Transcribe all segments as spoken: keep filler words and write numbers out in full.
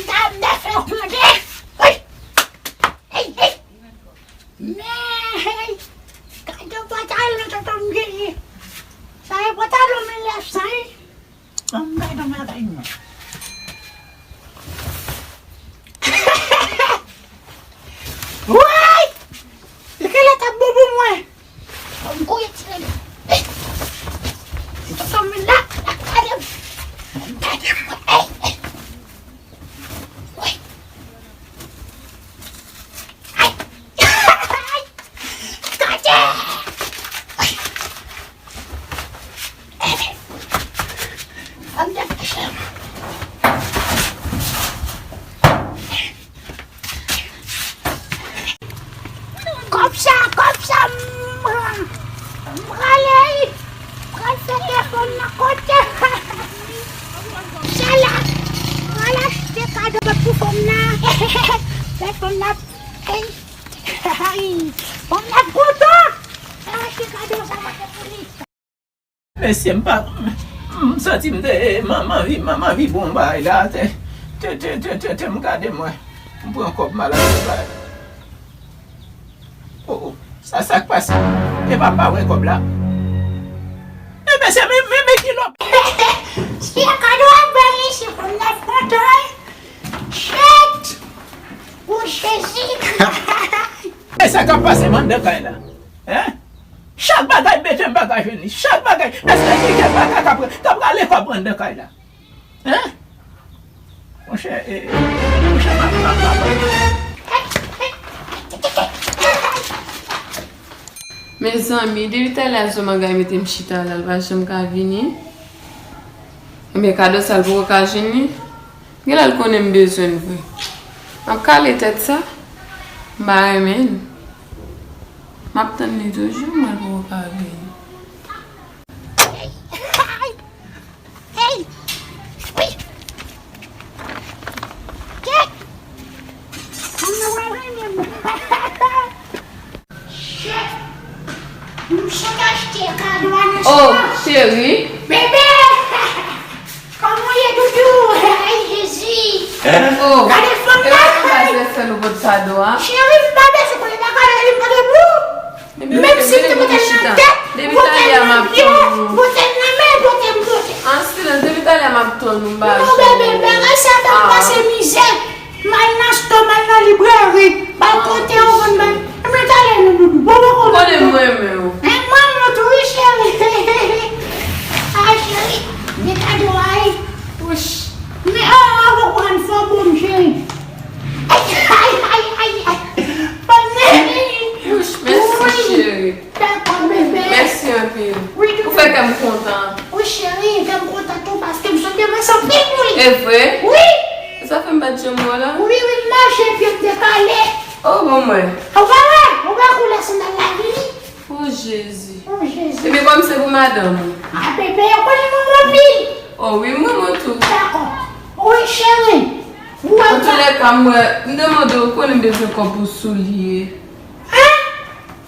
Sa m te fè w tande. Hey! Hey, hey! Men, hey! Gade pantalon tonton m genyen. Sa e pantalon mil nèf san, wi. Ann gade ann avèk mwen. Woy! E kilè t ap bon pou mwen? Fò m kouri tire li. Tonton m la, la gade m. Gade m. Hey, hey. Woy! Ay! Ay! Gade! Ann degaje m. Kòb sa, kòb sa, m pran. M prale, m pral fè telefòn nan kote. Sa la, m pral achte kado pou fanm nan. Fè fanm nan, ey, ey, fanm nan kontan. M pral achte kado sa mwen te pou li. Mesye, m pa, m santi m te, m, m anvi, m, m anvi bon bagay la. Te, te, te, te, te, te, m gade mwen. M pran kòb m al achte bagay. Oh, oh, sa, sa k pase? Epa m pa wè kòb la. Men mesye, men, men, men kilòt. Si kado ap bay isi pou nèf kontan, shit! Oh, Jezi! E sa k ap pase m anndan kay la? Hein? Chak bagay bete m pa ka jwenn li. Chak bagay. Èske gen kèk bagay k ap, k ap rale kòb anndan kay la? Hein? Monchè, e, e, monchè, m ap, m ap, m ap. Mezanmi, depi talè a Zomagay mete m chita la, l pa janm ka vini. Ebyen, kado sa l poko ka jwenn li. Genlè l konnen m bezwen l vre. M ap kale tèt sa. M pa renmen l. M ap tann li toujou, mwen poko ka vini. Hey! Wi! Kèt! Mwen renmen m. Shit! M sot achte kado a nan Oh, cheri. Bebe! Kòman w ye, doudou? Ay, Jezi! Oh, gade fanm e nan. Ou pa bezwen fè nou pot kado a? Cheri, m pa bezwen konnen pa kado li, m pa gen pou. Menm si m te pote l nan tèt, pote l nan pye, pote l nan men, pote m pote. An silans, depi talè a m ap tann ou, m pa janm wè w. Non, bebe, bagay sa fè m pase mizè. M al nan sto, m al nan libreri, m al pote yon moun ban. Ebyen, talè nou, doudou. Bon, bon, bon. Konnen m renmen w. Mwen renmen w tou, wi, cheri. Ay, cheri, men kado a, wi. Wouch. Men, oh, oh, oh, fò bon, cheri. Ay, ay, ay, ay, ay. Bon, men. Wouch, mèsi, cheri. Dakò, bebe. Mèsi anpil. Wi, doudou. Ou fè kè m kontan. Wi, cheri, kè m kontan tou, paske m sot depanse anpil pou li. E vre? Wi. Sa fè m pa t janm wè w la? Wi, wi, m mache, pye m te kale. Oh, bon, mwen. Ou pa wè? Ou pa koulè sandal la vini? Oh, Jezi. Oh, Jezi. Ebyen, kòm se pou madanm ou. A, bebe, ou konnen mwen anpil. Oh, wi, mwen, mwen tou. Dakò. Wi, cheri. Ou wè m pa. Antoulèka, mwen, m te mande w, ou konnen m bezwen kòb pou soulye. Hein?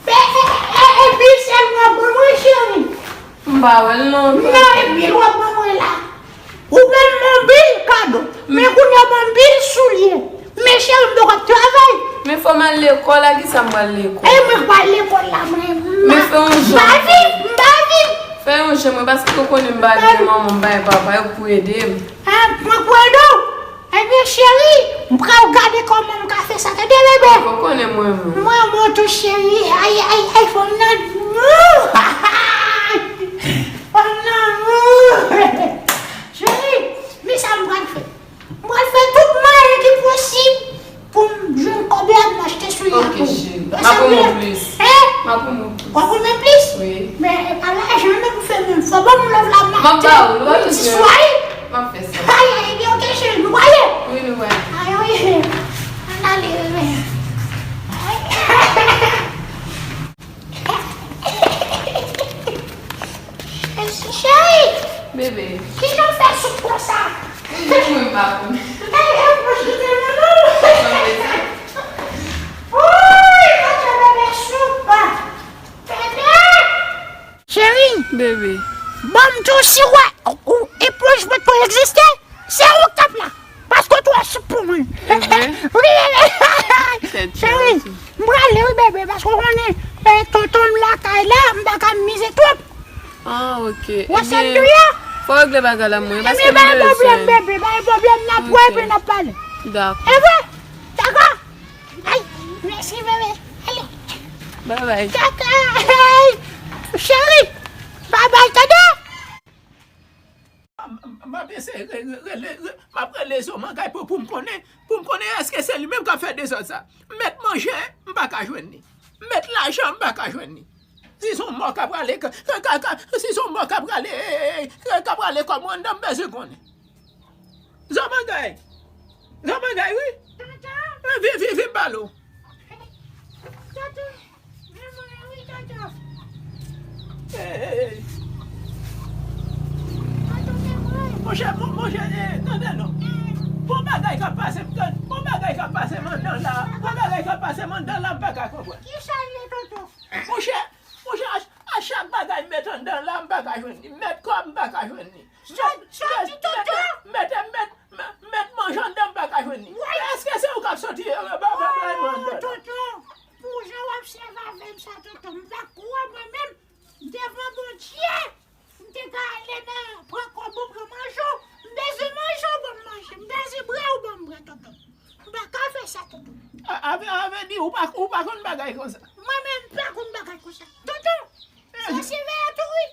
E, e, e, e, e, bil sèl w ap ban mwen, cheri. M pa wè l non. Non, e bil w ap ban mwen la. Ou ban m yon bil kado. Men kounye a w ban m bil soulye. Men cheri, m poko ap travay. Men fò m al lekòl, a kisa m pral lekòl? E mwen k pral lekòl la, mwen. Men fè yon jan. M pa viv, m pa viv. Fè yon jan, mwen, paske ou konnen m pa gen manman, m pa gen papa, yo k pou ede m. Hein, mwen pou ede w? Ebyen, cheri, m pral gade kòman m ka fè sa. Tande, bebe? Ou konnen mwen, mwen. Mwen, mwen tou, cheri. Ay, ay, ay, fanm nan. Fanm nan. Cheri, men sa m pral fè. M pral fè tout mwayen ki posib pou m jwenn kòb la, m achte soulye pou ou. Ok, cheri. M ap ban w plis. Hein? M ap ban w plis. W ap ban mwen plis? Wi. Men, e pa lajan non pou fè menm. Fò ban m love la, m ap ba w, ou pa bezwen. M ap fè sa. Ay, ay, ebyen, ok, cheri, nou prale? Wi, nou prale. Ay, wi. Ann ale, bebe. Ay. Cheri! Bebe. Kijan w fè soup konsa? Mwen pa konn. Ay, ay, mwen chita nan non. Woy, Bondye, bebe soup. Bebe! Cheri! Bebe. Ban m di w si w wè, ou, eponj mwen pou egziste, se ou k t ap la. Paske w twò soup. pou mwen. E vre? Wi, bebe. Tèt cheri, chaje. M prale wi, bebe, paske w konnen, eh, tonton m lakay la, m pa ka mize twòp. Ah, ok. Wè sa m di w la? Fò w regle bagay la, mwen, paske m bezwen. Ebyen, pa gen pwoblèm, bebe, pa gen pwoblèm, n ap wè epi n ap pale. Dakò. E vre? Dakò? Ay, mèsi, bebe. Ale. Bye bye. Dakò. Cheri, bye bye, tande? M, m, m ap eseye re-, re-, rele, re-, m ap rele Zomangay pou, pou m konnen, pou m konnen èske se li menm k ap fè dezòd sa. M mèt manje, m pa ka jwenn li. M mèt lajan, m pa ka jwenn li. Si se yon mò k ap rale, ka, ka, ka, ka, si se yon mò k ap rale, eh, eh, eh, k ap rale kòb mwen anndan, m bezwen konnen. Zomangay. Zomangay, wi. Vin, vin, vin, m pale w. Tonton, men mwen wi, tonton. Ey, ey, ey. Tonton, men mwen. Monchè, mon-, monchè, eh, tande non. Bon bagay k ap pase m, tande. Bon bagay k ap pase m anndan la. Bon bagay k ap pase m anndan la, m pa ka konprann. Kisa l ye, tonton? Monchè, monchè, a, a chak bagay m met anndan la, m pa ka jwenn li. M met kòb, m pa ka jwenn li. Sòti, sòti, tonton! Mete, mete, mete, mete manje anndan, m pa ka jwenn li. Woy! Èske se ou k ap soti, eh, ba, ba, ba, ba, ba, ba, tonton, pou jan w ap sèvi avè m sa, tonton, m pa kwè mwen menm, devan Bondye, m te ka ale nan, pran kòb ou, pran manje w. M bezwen manje w ban m manje, m bezwen bwè ou ban m bwè, tonton. M pa ka fè sa, tonton. A, avè, avè di, ou pa, ou pa konn bagay konsa. Mwen menm, m pa konn bagay konsa. Tonton, sa se vè tou, wi.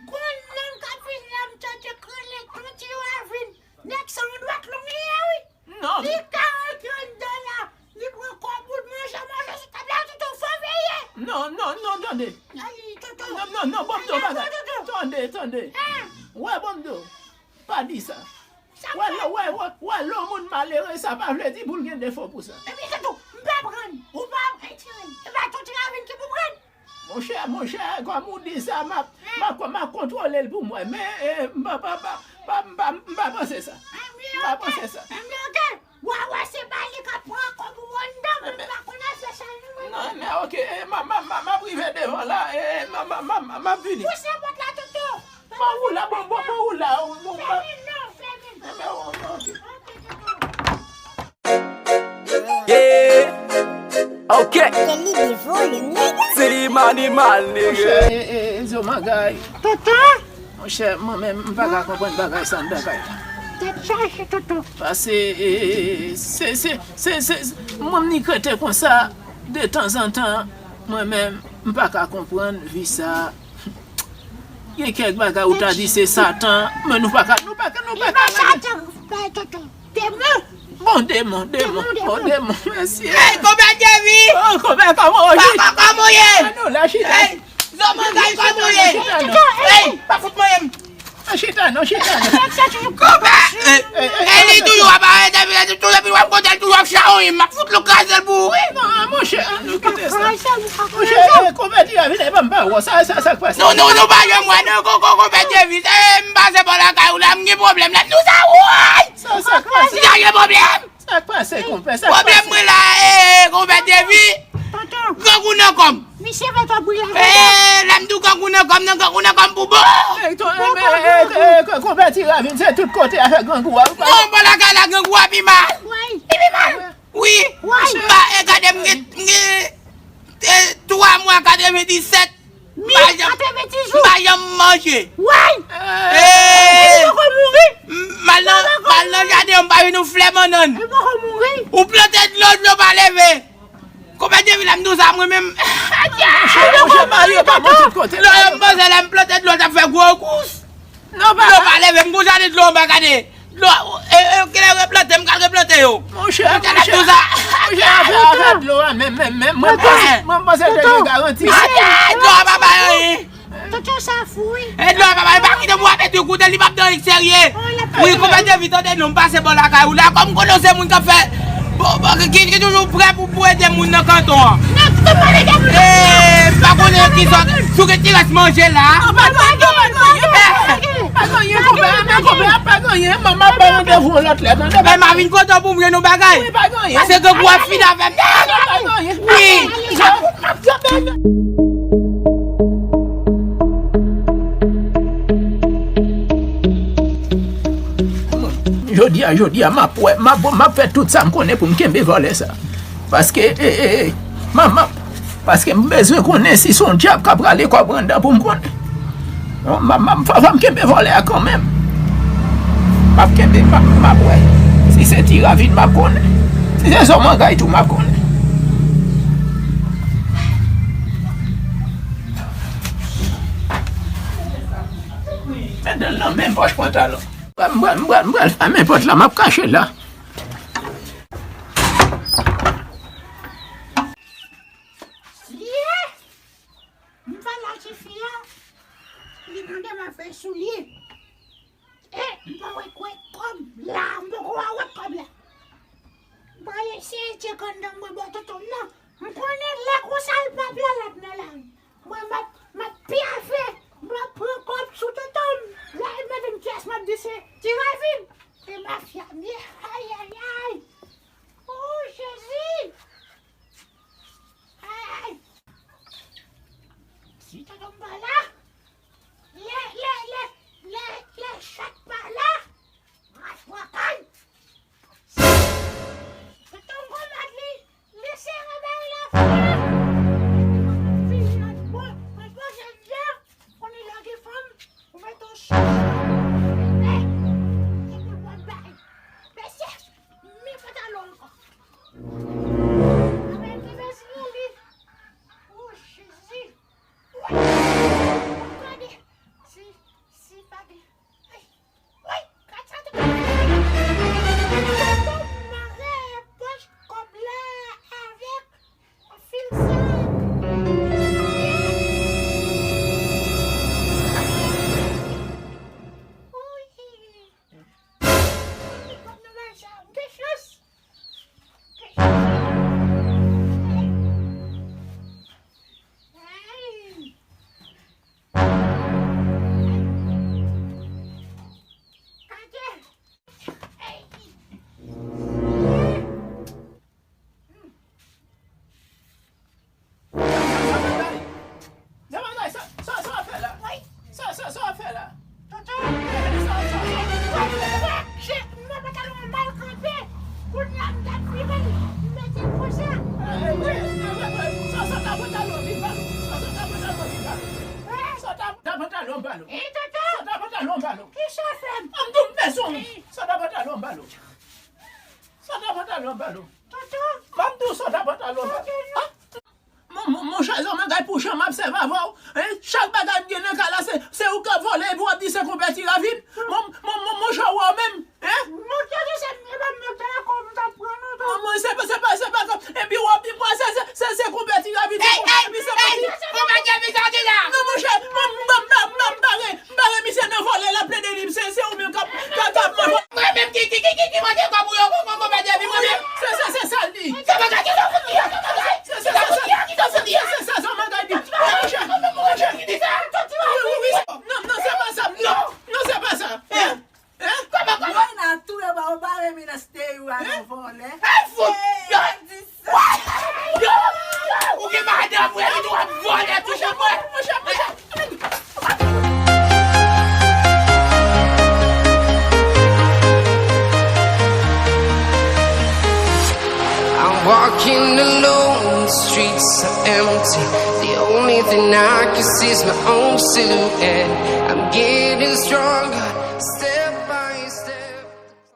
Gon nonm k ap vin la, m tande k rele Tonton Ravin. Nèg sa yon dwèt long li ye, wi. Non. Li ka rantre anndan la, li pran kòb ou, manje, manje sou tab la, tonton, fò veye. Non, non, non, tande. Ay, tonton. Non, non, non, ban m di w bagay. Tande, tonton. Tande, tande. Hein? Wè, ban m di w. Pa di sa. Sa fè? Wè, lè, wè, wè, wè, lè yon moun malere, sa pa vle di pou l gen defo pou sa. Epi sitou, m pa pran, ou pa retire l. E pa Tonton Ravin ki pou pran. Monchè, monchè, kòm ou di sa, m ap, m ap, m ap kontwole l pou m wè. Men, eh, m pa, pa, pa, pa, m pa, m pa panse sa. M pa panse sa. Ebyen, ok. Wè, wè, se pa li k ap pran kòb ou anndan, mwen pa konn afè sa, non, mwen. Non, men, ok, eh, m a, m a, m a, m ap rive devan la, eh, m a, m a, m a, m a, m ap vini. Pouse pòt la, tonton. Bon, ou la, bon, bon, bon, ou la, ou, bon, fèmen non, fèmen. Enben, ok. Ok, tonton. Yeah. Ok. Kelly Devo, le méga. Team Animal, nigga. Monchè, eh, eh, eh, Zomangay. Tonton! Monchè, mwen menm, m pa ka konprann bagay sa anndan kay la. Tèt chaje, tonton. Paske, eh, eh, eh, se, se, se, se, mwen m ni krete konsa, detanzantan, mwen menm, m pa ka konprann vi sa. Gen kèk bagay ou ta di se Satan, men nou pa ka, nou pa ka, nou pa ka. Li pa Satan, pa tonton. Demon. Bon, demon, demon, demon, bon, demon, mesye. Ey, konpè Djevi! Oh, konpè, kòman w ye? Kòman w ye? An nou la, chita. Ey, Zomangay, kòman w ye? Chita, non. Ey, pa fout manyen m. Chita non, chita non. Konpè! Ey, ey, ey, li toujou ap arete, li toujou ap wè m kote l toujou ap chawonye m, m ap fout l kraze l pou ou wi. Non, monchè, an nou kite sa. Monchè, eh, konpè Djevi, eh, ban m ba w, sa, sa, sa k pase? Non, non, nou pa janm wè, non, ko, ko, konpè Djevi, eh, m pase bò lakay ou la, m gen pwoblèm la, nou sa, woy! Sa, sa k pase? Sa gen pwoblèm! Sa k pase, konpè? Sa k pase? Pwoblèm mwen la, eh, konpè Djevi. Tonton. Grangou nan kò m. Misye fè twòp bri la. Eh, lè m di w grangou nan kò m, nan grangou nan kò m pou bon. Ey, ton, eh, men, eh, eh, eh, konpè Ti Ravin, se tout kote afè grangou a. Non, bò lakay la, grangou a pi mal. Wi. Li pi mal. Wi. Wi. M pa, eh, gade m gen, m gen, eh, twa mwa katrevenndisèt. M pa janm, m pa janm manje. Woy! Eh! Li poko mouri. M al nan, m al nan jaden an, m pa jwenn yon flè bannann. Li poko mouri. Ou plante dlo, dlo pa leve. Konpè Djevi, lè m di w sa, mwen menm. Monchè, monchè, Mario pa bon tout kote. Lè m panse lè m plante dlo, l t ap fè gwo kous. Non, pa, dlo pa leve, m gon jaden dlo anba, gade. Dlo, e, e, kilè replante, m kal replante yo. Monchè, monchè, monchè, afè, afè dlo a, men, men, men, mwen panse, mwen panse te gen garanti. Atè, dlo a pa bay anyen. Tonton sa fou, wi. E dlo a pa bay, pa kite pou apeti koute, li p ap nan serye. Wi, konpè Djevi, tande non, m pase bò lakay ou la, kòm m konnen w se moun k ap fè, bon, bon, ki, ki toujou prè pou, pou ede moun nan kanton an. Non, tonton, pa ede moun. E, m pa konnen ki sòt, si w gen ti rès manje la. Non, pa gen, non, pa gen, pa gen. Pa gen anyen, konpè, men konpè, pa gen anyen, m ap ba w randevou yon lòt lè, tande. Men m a vin kote w pou m jwenn yon bagay. Wi, pa gen anyen. Pase grangou a fin avè m. Wi. Jodi a, jodi a, m ap wè, m ap, m ap fè tout sa m konnen pou m kenbe vòlè sa. Paske, e, e, e, m ap, m ap, paske m bezwen konnen si se yon dyab k ap rale kòb anndan pou m konnen. Non, m ap, m ap, fò, fò m kenbe vòlè a kanmenm. M ap kenbe, m ap, m ap wè. Si se Ti Ravin, m ap konnen. Si se Zòmangay tou, m ap konnen. Mete l nan men pòch pantalon. M pral, m pral, m pral fèmen pòt la, m ap kache la. Ye! M fè lòt tifi a, li mande m afè soulye. E, m pa wè kwè kòb la, m poko wè kòb la. M pral eseye tcheke anndan mwen bò tonton m nan. M konnen lè konsa l p ap la, l ap nan lari. Mwen, m ap, m ap pyafe, m ap pran kòb sou tonton m. Lè l mande m kiyès, m ap di se Ti Ravin. E mafya m ye. Ayayay. O Jezi. Ay. Si tonton m pa la, lè, lè, lè, lè, lè chat pa la, m ap pran kay. Tonton Gwo Mat li, li sere bay la fè. Fini ak bon, mwen poze m byen, konnen lè w gen fanm, ou mete w sou. Ey, se pou l pran bay. Mesye, men pantalon ankò. Amen, te bezwen li. O Jezi. Woy! Gade, si, si pa gen. Ay, woy! Gad sa tonton. Tonton mare pòch kòb la avèk fil sa. Woy! Kòb nan men sa, m gen chans. Sa, sa, sa w ap fè la? Sa, sa, sa w ap fè la? Tonton, sa, sa, sa, sa, sa, mwen pantalon an mal kanpe. Kounye a m t ap vire l, m mete l konsa. Sa, sa ta pantalon vin ba nou. Sa, sa ta pantalon vin ba nou. Sa ta pantalon ba nou. E tonton, sa ta pantalon ba nou. Kisa w fè m? An m di w m bezwen w. Sa ta pantalon ba nou. Sa ta pantalon ba nou. Tonton. M ap di w sa ta pantalon ba nou. Tonton, non. Mon, mon, monchè, zanmi, gade pou jan m ap sèvi avè w, hein? Chak bagay m gen nan kay la, se, se ou k ap vòlè, epi w ap di se konpè Ti Ravin. Mon, mon, mon, monchè, ou wè w menm, hein? Monchè, se, se, e pa m nan kay la, kòb m t ap pran, non, tonton. Mon, mon, se pa, se pa, se pa kòb. Epi w ap di mwen, se, se, se, se konpè Ti Ravin, se konpè, epi se konpè Ti Ravin. Non, monchè, mon, m, m, m, m, m bare, m bare misye nan vòlè, l ap plede li, se, se ou menm k ap, k ap, k ap manje. Mwen menm ki, ki, ki, ki, ki manje kòb ou yo, kon, kon, konpè Ti Ravin, mwen menm. Se, se, se sa l di. Se bagay ki sa fout li an, se bagay. Se, se, se, se, se sa zanmi an di. Monchè, monchè. Wi, wi, wi. Non, non, se pa sa. Non, non, se pa sa. Hein? Hein? Kòman, kòman? Mwen nan tou e ba ou bare mi nan stay ou a nan vòlè. Ay, fout! Yo! Yo! Ou gen madanm, wi, epi tou w ap vòlè toujou, mwen. Monchè, monchè. I'm walking alone, the streets are empty. The only thing I can see is my own silhouette. I'm getting stronger.